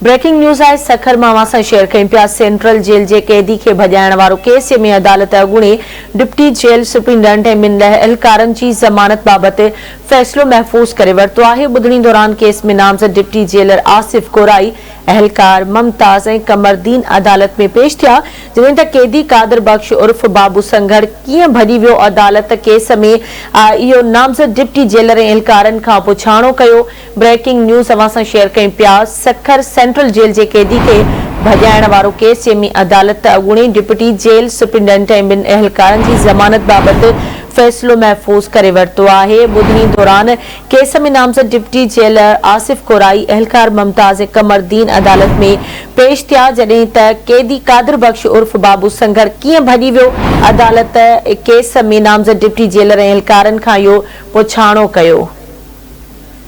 Breaking news آهي سکر مان اوهان سان شيئر ڪيون پيا سينٽرل جيل جي قيدي کي ڀڄائڻ وارو ڪيس جنهن ۾ عدالت اڳوڻي ڊپٽي جيل سپرنٽنڊنٽ ۽ ٻن اهلڪارن جي ضمانت بابت فيصلو محفوظ ڪري ورتو آهي ٻڌڻي دوران ڪيس ۾ نامزد ڊپٽي جيلر آصف ڪورائي اهلڪار ممتاز ۽ قمردين عدالت ۾ پيش ٿيا، جڏهن ته قيدي قادر بخش عرف بابو سنگهڙ ڪيئن ڀڄي ويو عدالت ڪيس ۾ اهو نامزد ڊپٽي جيلر ۽ اهلڪارن کان پڇاڻو ڪيو. بريڪنگ نيوز اوهان سان شيئر ڪيون پيا سکر سينٽرل جيل جي قيدي کي ڀڄائڻ وارو ڪيس جنهن ۾ عدالت اڳوڻي ڊپٽي جيل سپرنٽنڊنٽ ۽ ٻن اهلڪارن جي ضمانت بابت فيصلو محفوظ ڪري ورتو آهي ٻڌڻي دوران ڪيس ۾ نامزد ڊپٽي جيلر آصف ڪورائي، اهلڪار ممتاز ۽ قمر دين عدالت ۾ پيش ٿيا، جڏهن ته قيدي قادر بخش عرف بابو سنگهڙ ڪيئن ڀڄي ويو، عدالت ڪيس ۾ نامزد ڊپٽي جيلر ۽ اهلڪارن کان اهو پڇاڻو ڪيو.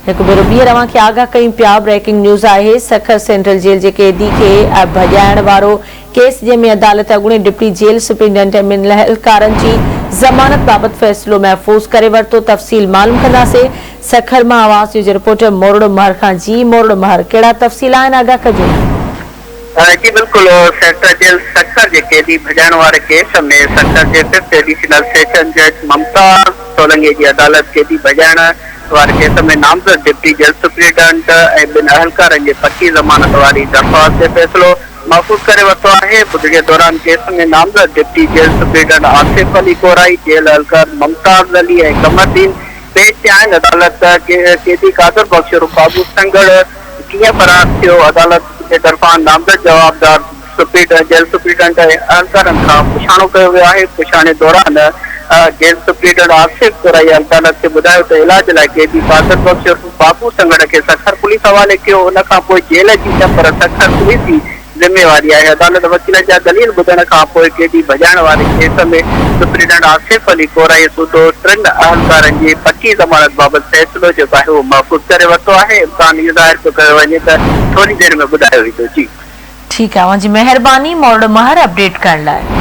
هڪ ڀيرو ٻيهر اوهان کي آگاهه ڪيون پيا بريڪنگ نيوز آهي سکر سينٽرل جيل جي قيدي کي ڀڄائڻ وارو ڪيس جنهن ۾ عدالت اڳوڻي ڊپٽي جيل سپرنٽنڊنٽ ۽ ٻن اهلڪارن جي ضمانت بابت فيصلو محفوظ ڪري ورتو تفصيل معلوم ڪنداسين سکر مان آواز نيوز جي رپورٽر مورڙو مهر کان جي مورڙو مهر ڪهڙا تفصيل آهن آگاهه ڪجو. جي بلڪل سينٽرل جيل سکر جي قيدي ڀڄائڻ واري ڪيس ۾ سکر جي ففٿ ايڊيشنل سيشن جج ممتاز سولنگي جي عدالت قيدي ڀڄائڻ واري ڪيس ۾ نامزد ڊپٽي جيل سپرنٽنڊنٽ ۽ ٻن اهلڪارن جي پڪي ضمانت واري درخواست تي فيصلو محفوظ ڪري ورتو آهي. ٻڌڻي دوران ڪيس ۾ نامزد deputy jail superintendent Asif Ali Korai, jail اهلڪار ممتاز علي ۽ قمر دين پيش ٿيا آهن. عدالت قيدي قادر بخش عرف بابو سنگهڙ ڪيئن فرار ٿيو، عدالت جي طرفان نامزد جوابدار جيل سپرنٽنڊنٽ ۽ اهلڪارن کان پڇاڻو ڪيو ويو آهي. پڇاڻي دوران جيل سپرنٽنڊنٽ آصف ڪورائي عدالت کي ٻڌايو ته علاج لاء قيدي قادر بخش عرف بابو سنگهڙ کي سکر پوليس حوالي ڪيو، ان کان پوء جيل جي نه پر سکر پوليس جي ذميواري آهي. عدالت وڪيلن جا دليل ٻڌڻ کان پوء قيدي ڀڄائڻ واري ڪيس ۾ سپرنٽنڊنٽ آصف علي ڪورائي سوڌو ٽن اهلڪارن جي پڪي ضمانت بابت فيصلو جيڪو آهي اهو محفوظ ڪري ورتو آهي. امڪان اهو ظاهر پيو ڪيو وڃي ته ٿوري دير ۾ ٻڌايو ويندو. جي. ٺيڪ آهي اوهان جي مهرباني مورڙو مهر اپڊيٽ ڪرڻ لاء.